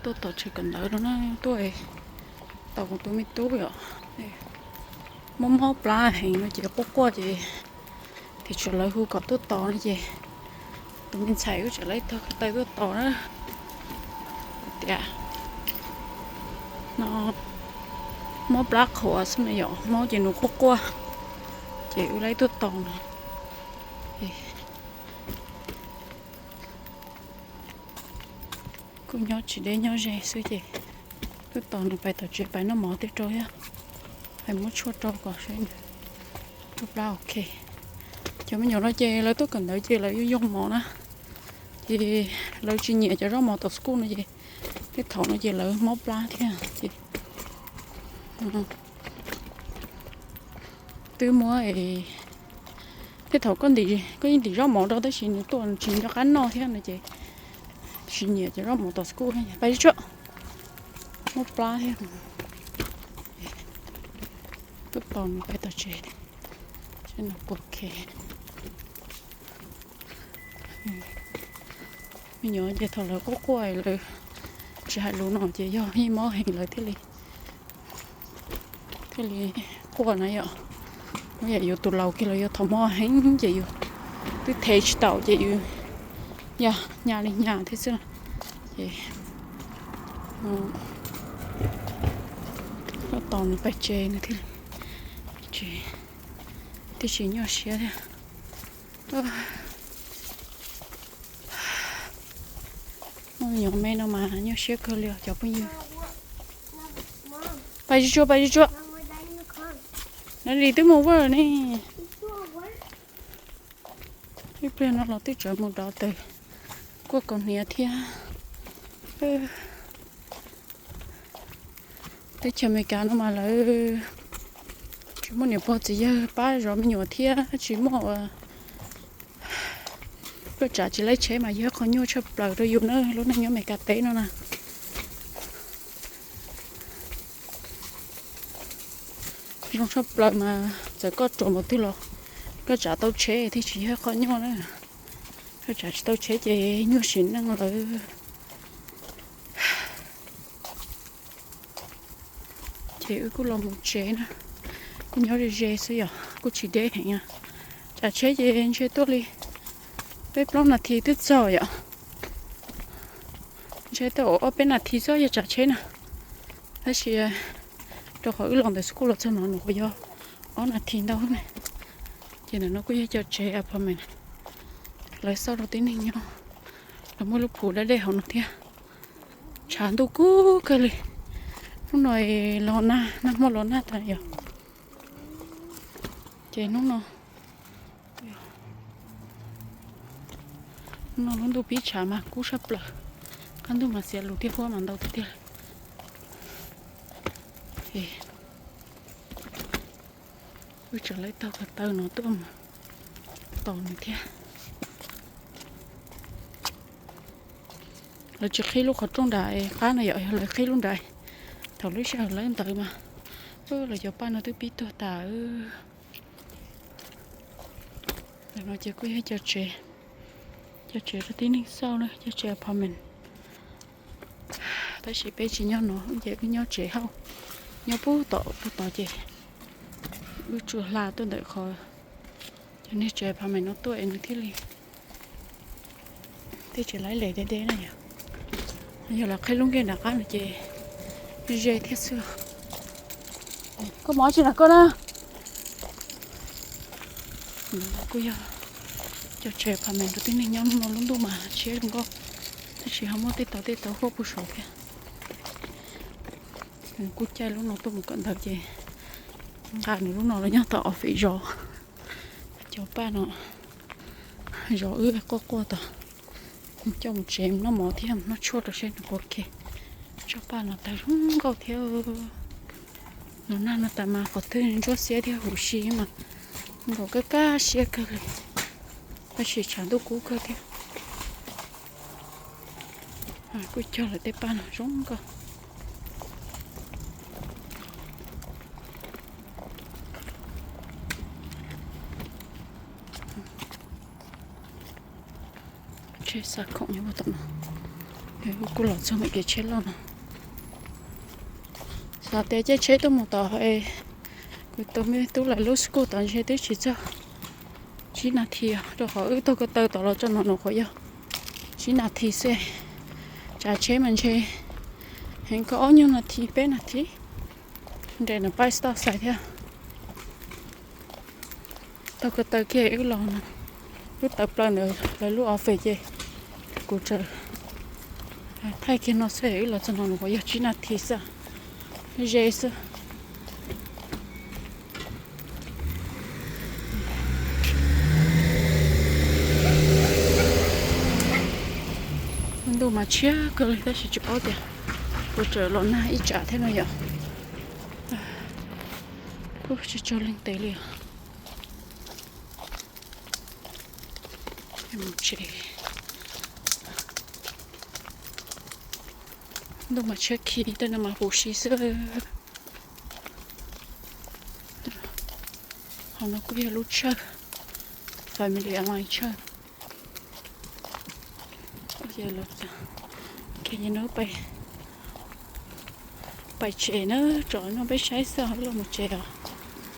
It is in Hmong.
Tuaj tos tsev kawm ntawv no na, tuaj tos kuv tus me tub yom. Mob mob plab heev no ces quaj quaj ces, ces tsuas lawv hu kom tuaj tos no ces tus me ntxhais wb tseem laib taug ko taw tuaj tos na. Tias no mob plab qhuav xwb na yom, mob ces nws quaj quaj ces wb laib tuaj tos no. Kuj nyob tsis deb nyob ze xwb ces tuaj tos nws pais tom tsev pais noj mov tej rau thiab, pais muab tshuaj rau kom saib nws lub plab ok. Cov me nyuam no ces lawv tuaj kawm ntawv ces lawv yuav yoo mov na, ces lawv tsis nyiam cov zaub mov tom school no ces tej thaum no ces lawv mob plab thiab ces twb muab, tej thaum koj ntim, koj yeej ntim zaub mov rau tab sis nws tuaj nws tsis nco qab noj thiab no ces tsis nyiam cov zaub mov tom school thiab. Pais tsuag, mob plab thiab. Tuaj tos nws pais tom tsev, seb nws puas khe. Me nyuam ces thaum lawv quaj quaj lawv tsis hais lus no ces yog yeej mob heev lawv thiaj li, thiaj li quaj na yom. Yam yus tus laus kiag los yog thaum mob heev ces yus twb them tsis taus ces yus yog nyas li nyas thiab xwb. Ces tuaj tos nws pais tsev nws thiaj li, tsis, tib si nyuaj siab thiab. Muaj me nyuam me no mas nyuaj siab kawg li os cov phooj ywg. Pais tsis tsuag, pais tsis tsuag. Nws li twb mus vaj ne. Ib pliag no los twb tsawv mus dov taws kuaj kaus hniav thiab. Teb chaws Amelikas no mas lawv tsis muaj niam pog txiv yawg pab zov me nyuam thiab tsis muaj koj tsav tsis laib tsheb mas yog qhov nyuaj tshaj plaws rau yus na lub neej nyob Amelikas teb no na. Zoo tshaj plaws mas txawm koj ruam npaum twg los koj tsav tau tsheb thiaj tsis yog qhov nyuaj na. Koj tsav tsis tau tsheb ces nyuaj sim neej lawm. Ces wb kuj los mus tsev na, kuj nyob ze ze xwb yom, kuj tsis deb heev na. Tsav tsheb ces ntshe tuaj li peb plaub nas this twb txog yom. Ntshe tuaj ob peb nas this xwb yog tsav tsheb na. Tab sis rau qhov wb los ntawm school los txog no nws kuj yog ob nas this ntau ne. Ces ntawm no kuj yog cov tsev apartment lawv xauj rau tib neeg nyob, lawv muaj lub phuv dab dej hauv no thiab. Tshav ntuj kub kawg li. Hnub no los nag, nag hmo los nag tas yom. Ces hnub no, hnub no lub ntuj pib tshav mas kub tshaj plaws. Qab ntuj mas xiav lus thiab huab mas ntau tiag tiag. Wb tseem laib taug ko taw no tuaj mus tos nws thiab. Lawv tsis qhib lub qhov rooj nram qab no yom, yog lawv qhib lub nram. Thaum lub sij hawm lawb ntawd mas, lawv cov paj no twb pib tuag tas. Ntawm no ces kuj yog cov tsev, cov tsev rau tib neeg xauj na, cov tsev apartment. Tab sis peb tsis nyob no, ces wb nyob tsev hauj, nyob puag tom puag tod ces wb tsuas hla tuaj ntawm qhov cov niag tsev apartment no tuaj es nws thiaj li, thiaj tsis laib les deb deb na yom. Yog lawv qhib lub nkeeg nram qab no ces ze thiab xwb. Koj mov tsis nram koj na. Kuj yog cov tsev apartment rau tib neeg nyob, hnub no lub ntuj mas tshiab zoo nkauj, tab sis ho muaj tej tauv tej tauv huab puag saud thiab. Kuj caij lub no tuaj mus kawm ntawv ces nqa nws lub no los nyob tom office zov cov paj no, zov wb quaj quaj tod, coj mus tsev noj mov thiab noj tshuaj rau seb nws puas khe. Tsob paj no tawg zoo nkauj thiab. Los nag no tas mas qhov twg ntsuab xiab thiab huv si mas nkaus kaj kaj siab kawg li, tab sis tshav ntuj kub kawg thiab. Kuj cog lawv tej paj no zoo nkauj. Tsheb xa khoom nyob puag tom no, Wb kuj los txog ntawm kev tsheb loj no. Xav tias caij tsheb tuaj mus tom kuv tus me tub lawv lub school tom ntshe twb tsis txog tsib nas this, rau qhov wb taug ko taw tom los txog no nyuam qhuav yog tsib nas this xwb. Tsav tsheb mas ntshe heev koj ob nyuag nas this peb nas this, nres nws paib stop sign thiab. Taug ko taw kiag wb los no, wb tawm plaws ntawm lawv lub office ces kuv txawm thaij kiag no xwb, wb los txog no nyuam qhuav yog tsib nas this xwb, ze xwb. Ntuj mas tshiab kawg li tab sis tsis paub tias puas tseem los nag ib tsam thiab no yom. Ub, tsis tsaug leej twg li os. Ntuj mas tshiab khiv, tej no mas huv si xwb. Hauv no kuj yog lub tshawj, Family Airlines tshawj. Pais tsev na, tsom no peb saib xwb, wb los mus tsev os.